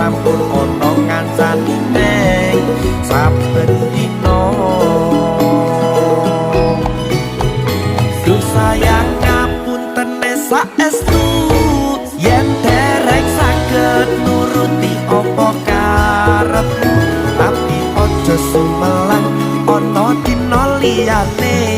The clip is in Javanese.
sampun ana ngancani neng saben dina. Duh sayang, ngapunten saestu yen dereng saged nuruti apa karepmu, tapi aja sumelang ana dina liyane.